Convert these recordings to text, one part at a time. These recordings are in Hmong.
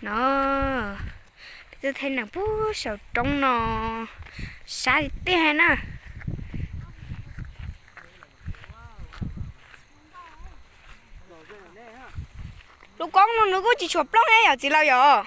No, peb tuaj thaij nees puag saum roob no, sab tiag tiag na. Lub koob no nws kuj tsis tshua plooj thiab yom txiv laus yom.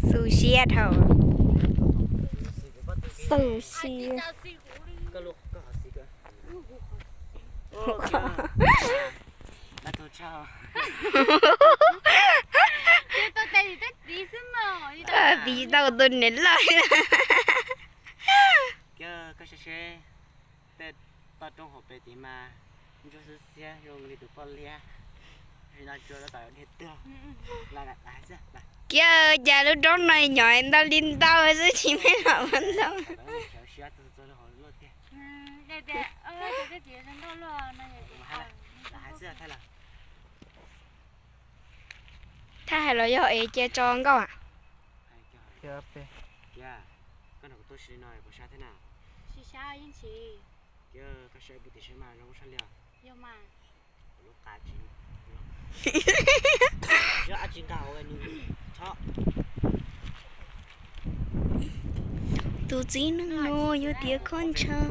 Xu siab dhau. Xu siab. Piv tau tus niam loj. Kiag, cas lub roob no nyob ntau li ntau xwb tsis muaj ntau. Thaj hais los yog es cia tso nkauj a? Tus txiv neej no yuav tias kho ntshaw,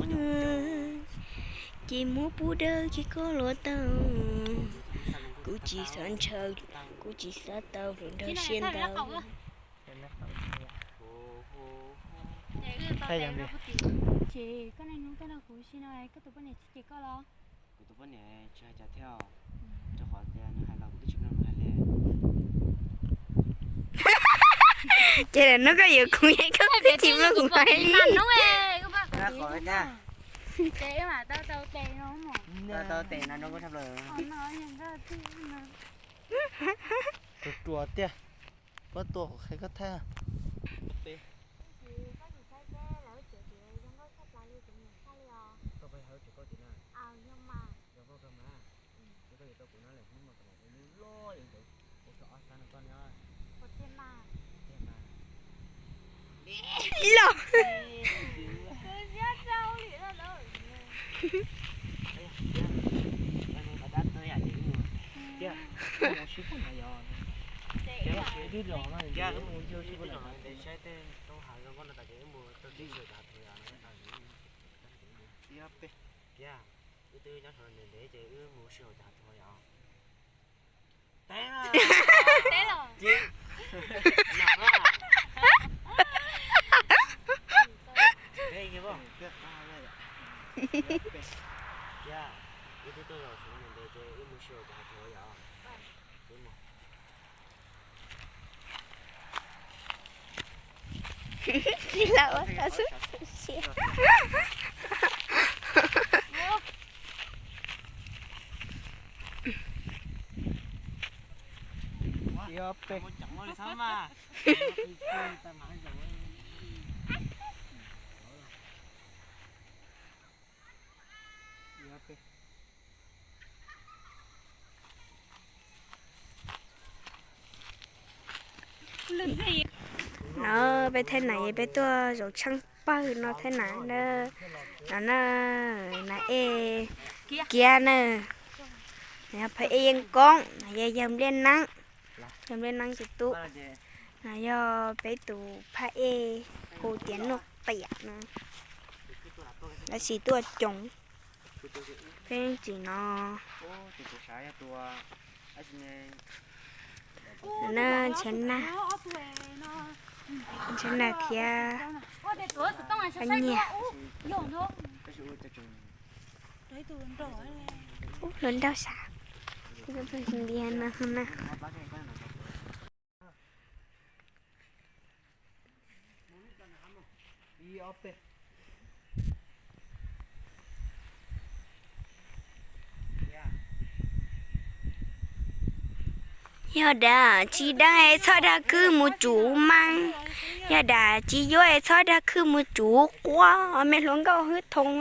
ces muab pub dawb ces koj luav tau. Kuv tsis xav ntshaw, kuv tsis xav tau hluas nraug siab ntau. Ces hnub koj yuav kuv, koj twb tsis mloog kuv hais li. Ruam tiag, koj tua kuv qhia koj thaij. Los. Txiv laus ua tau xwb siab. No peb thaij nas, peb tuaj zaum tsheej pawg no thaij nas na. No na, nas ej kiab na. Yog phaj ej yeej koob, yog yawg npliaj neeb, yawg npliaj neeb tus tub. No yog peb tus phaj ej hu tias Nuj Qiam no. Tab sis tuaj coov peb tsim no. Na, ntshe na, ntshe na thiab nyiaj. Ub, hluas nraug sav, ntiag no na. Yog dab tsi dab es txhob dag kwj mus tsuv maab, Yog dam tsis yuav es txhob dag khwj mus tsuv quaj me hluas nkauj hwj thoo.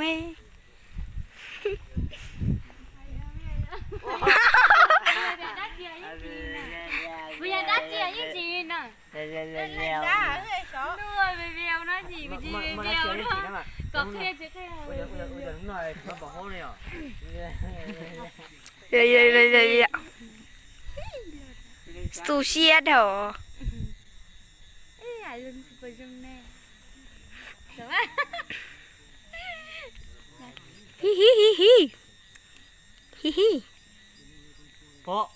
Xu siab dhau. Hi hi hi hi. Hi hi. Pom.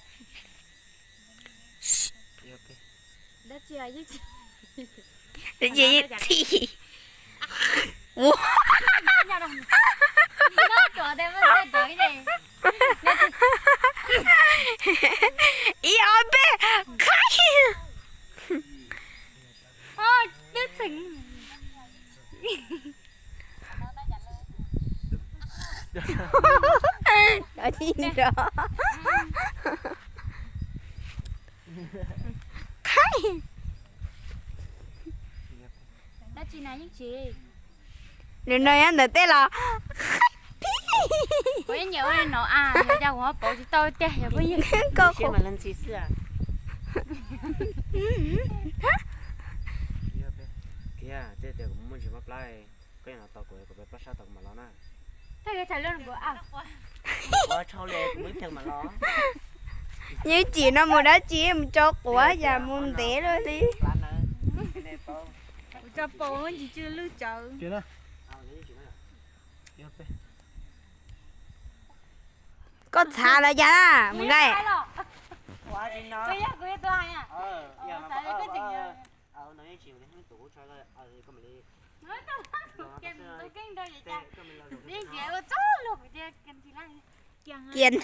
Dab tsi yeej txi. Ua. Ib ob peb, qhaib. Cov tsis nrov. Qhaib. Nws no nyob ntawm tej los. Koj Yeej tsim no mus dab tsi, mus tso quav yam mus ntev lawm li. Koj txhav lawm cas na mus nqaij. Kiag.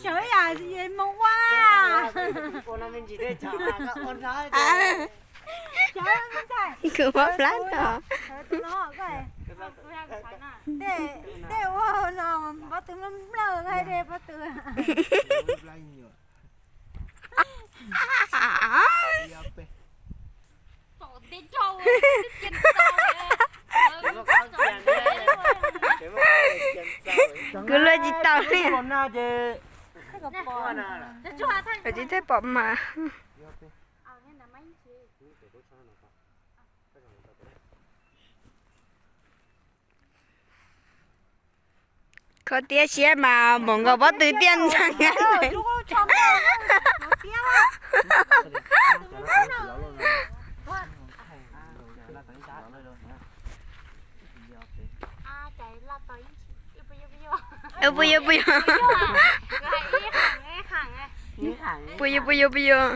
Sawv yam mus ua. Kuv mob plab no. Tej ua no pob tw mlawj mlawj pob tw. Kuv luag tsis tau li. Tsis thaij pom mas. Kho tiab siab mas npaum nkaus pob tw tiaj ntxeev. Puas yog, puas yog, puas yog. Puas yog, puas yog, puas yog.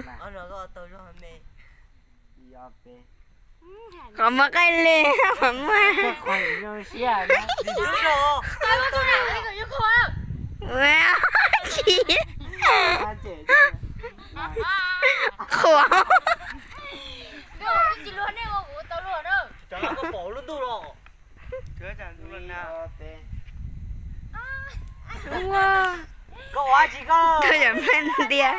Qhov muaj qaij li, qhov muaj. Qhuav. Koj yam nplej ntiab.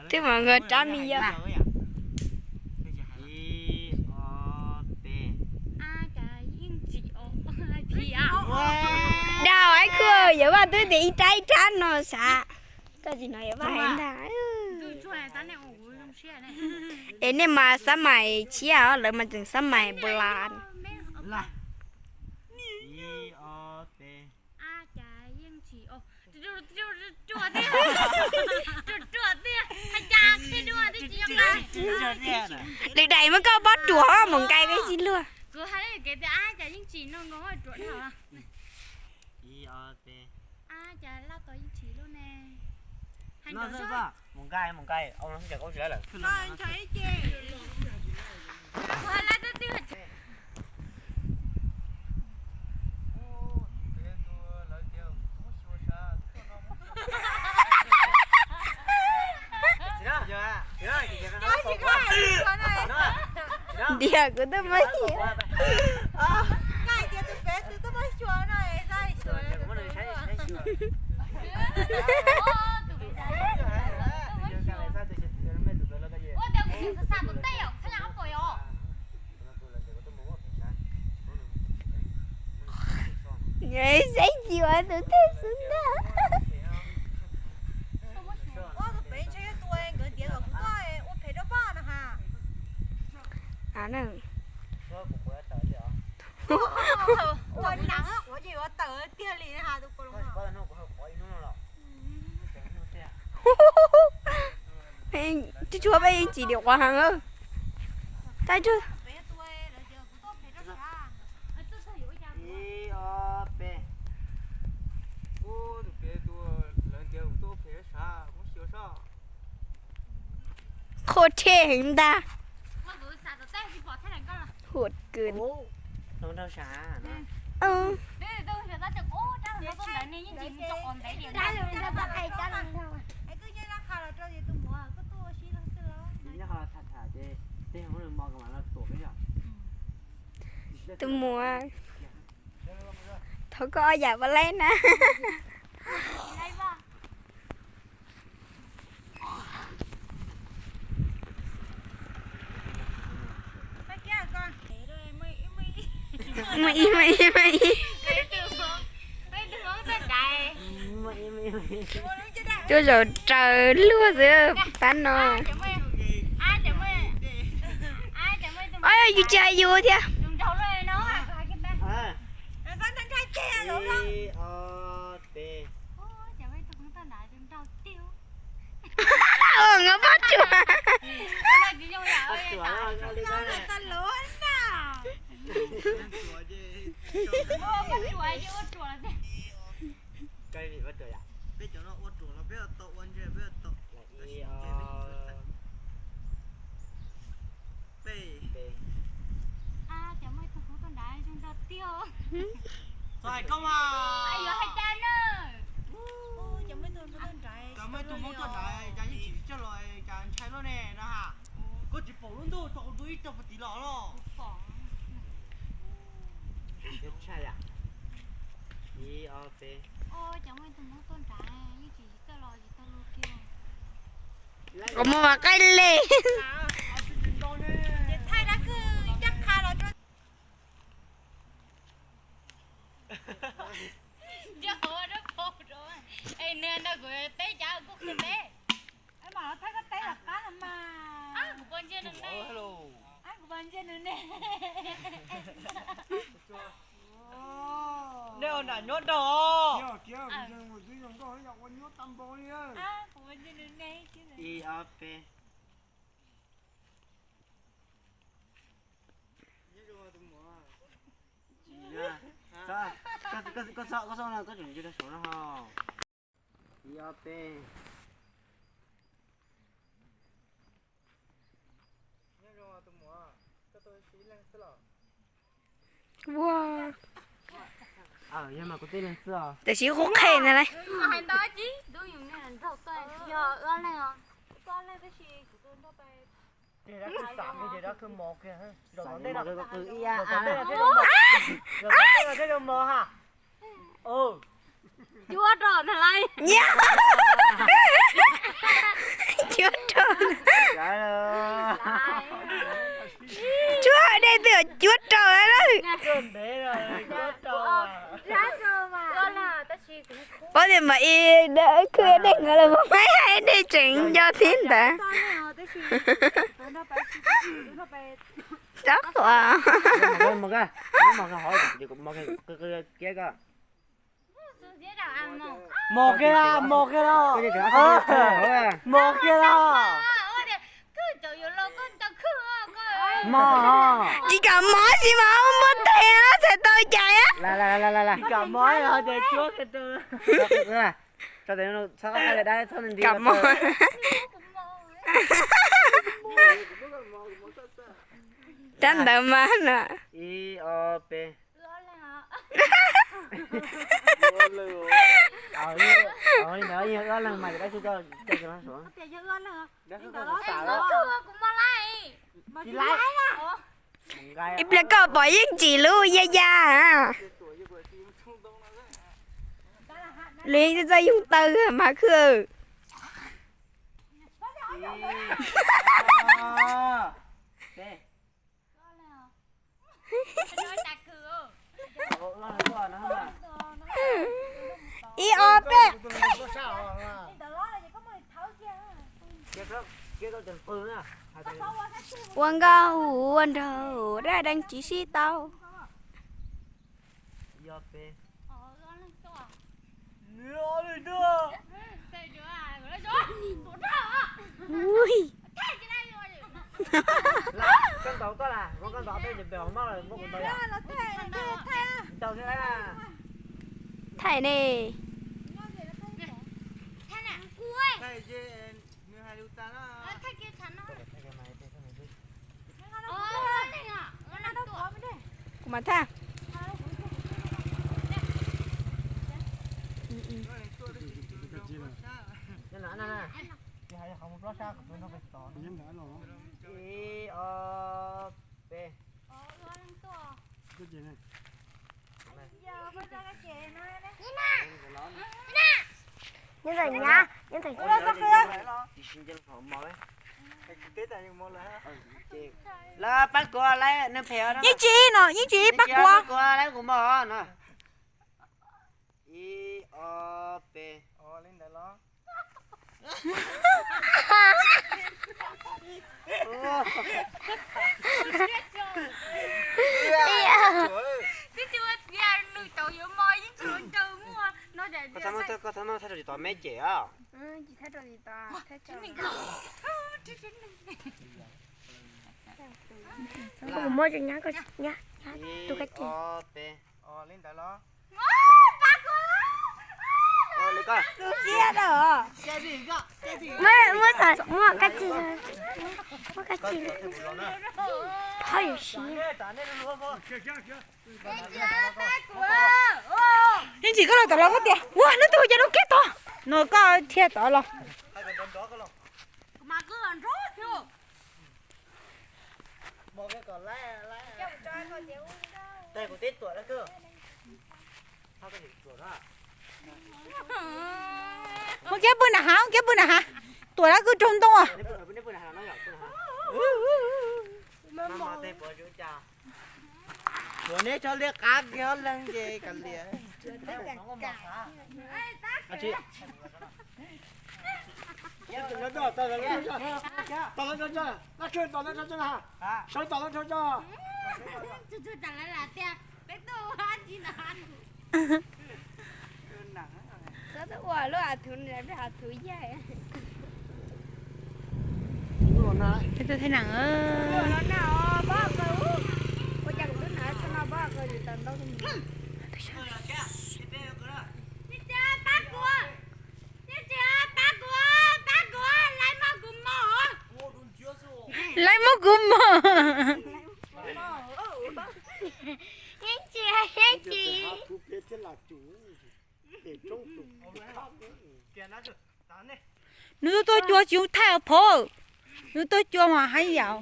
Twb mus nkaus rab me yog. Dau, ib khub yuav vaj twb tias ib rab ib rab no sav. Koj tsis hnov yuav vaj hais ntag. Es nej mas xab mais tshiab os, lawv mas tseem xab mais nplas. Lwm daim muab koj pob ruam mus nqaij peb sib luag. Ntiag kuv twb muab xyuas. Saib xyuas tus twg xwb ntag. Tsuag tsuag peb yeej tsis dim quav heev. Ib ob peb. Qhuav rhe heev ntag. Huam kws. Tus muam, thov koj ob yam pab laib na. Muaj ib, muaj ib, muaj ib. Tuaj zaum raws luag xwb pab no. Yus tsis hais yus thiab. Ua, pab ruam. Cov muaj ib tug hmoob tuaj nrad zoo nraug tiag. Txhob hais koj mas. Yuav hais cas na? Cov muaj ib tug hmoob tuaj nrad cas yeej tsis coj los cas ntshai luaj ne no ha. Koj tsis pom lub ntuj thaum kuv tus ib rau puag tid los los. Cov muaj ib tug hmoob tuaj nrad yeej tsis coj los tsis tau lus kiag. Kuv mus mas qaij li. Nws nrog kuv teb cas kuj qhia teb. Kuv pom ntsia nws ne. Kuv pom ntsia nws ne. Nej ua nram nyob dog. Kuv pom ntsia nws ne. Ib ob peb. Koj txhob, koj txhob, koj tseem ntsia rau saud no ho. Ib ob peb. Ua, yog mas kuv tib leeg xwb os. Tam sim qub qhe ntag lauj. Cuab rau ntag lauj. Cuab rau. Cuab dej twg cuab rau lawm. Mas ib dab khwb dej nkaus los mas hais dej tseem nco thiab ntawd. Rab qhuas. Mos kiag, mos kiag los. Mos kiag los. Tsis kam mos tsis mas muab tes txhais tau cais. Tsis kam mos. Kam mos. Rab ntawd mas no. Ib ob peb. Ib pliag koj pom yeej tsis lub ya ya. Lwm txoj yoog taw mas khwb. Ib ob peb. Ua nkauj ua nraug dab deev tsis sib tau. Thaij ne. Kuv mam thaij. Ib ob peb. Nyob ntawm nyab, nyob ntawm. Lawv pab kuv, yeej tsis no, yeej tsis pab kuv. Pab kuv, lawv kuv mos no. Ib ob peb. Koj txhob muab thaij rau tsis tau me ces os. Koj muab rau nyab, koj nyab, nyab tus kab ceg. Muab, muab, muab kab ceg, muab kab ceg. Phoj yuav siab. Yeej tsis koj los tom los koj tias ua hnub twg ces lub kiag tod no koj thiaj tod los. Muab kiag pw nram hav, muab kiag pw nram hav. Tuam dab kwv raug ntoo. Tuam neb tso liab qab kiag ob leeg ces kav liam. Xav tau ua lub a thuv, a thuv yaig. Peb tuaj thaij neem. Lawv muab kuv mos. Nws tuaj cua tsis thaij phauj. Nws tuaj cua mas haj yam.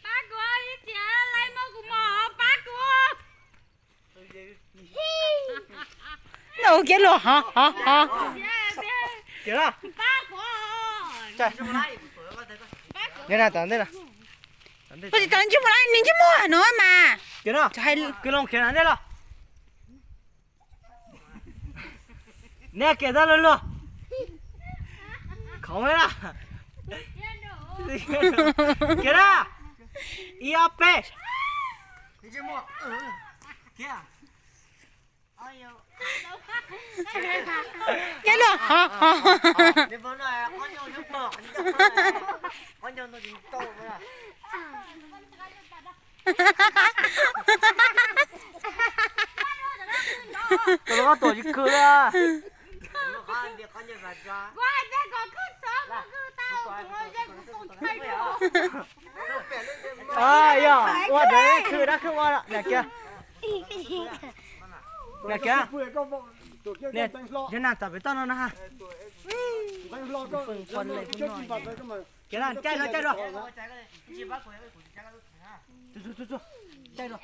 Pab kuv, ib txhia lawv muab kuv mos, pab kuv. No kiag luag hov hov hov. Kiag na. Neb na, tom ntej na. Koj tsis tau ntsej muag na, ntsej muag no mas. Kiag na. Kwv Looj khiav na, neb los. Neb kiag tau luag luag. Khoov na. Kiag na. Ib ob peb. Kiag luag hov hov. Tus no tuam tsis khw li. Yog ua ntawd khw dab khw ua na kiag. Na kiag. Niag na, tam pem toj no na ha. Kiag na, caij los caij los. Caij los.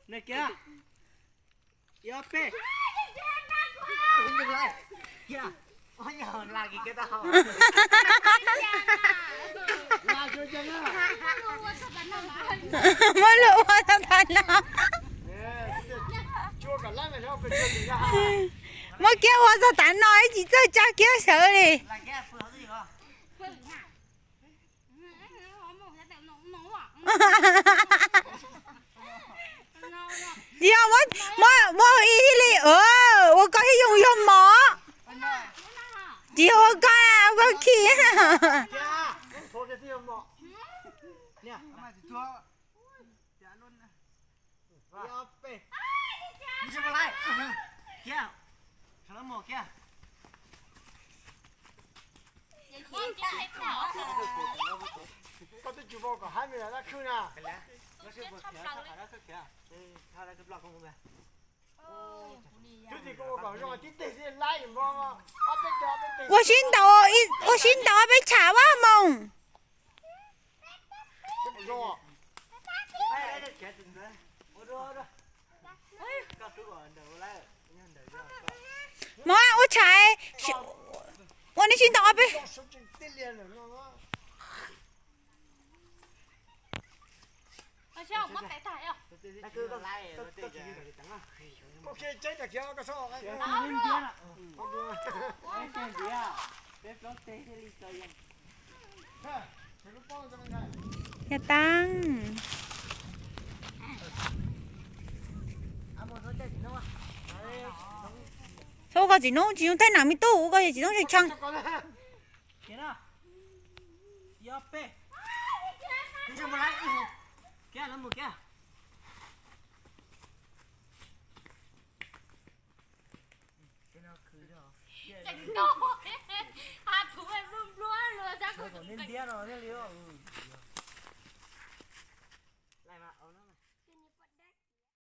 Na kiag. Ib ob peb. Muab luag ua tau tas no. Muab kiag ua tau tas no ib tsis txawj tsa kiag sawv li. Tsis yog, muab ib thiaj li ua koj thiaj yoo yog mov. Tsis yog ua koj, ua koj khi. Koj twb tsis vau kom haib me dab khwb na. Twb tsis koj ua kom zoo tib teg xwb laib npo ob peb teg, ua sib ntaus, ua sib ntaus ob peb tsham vaj moos. Mov ua tsham, ua nej sib ntaus ob peb. Yog tag. Txhob ua koj txiv noob, tsis zoo thaij nam me tub, ua koj txiv noob tshee tshee.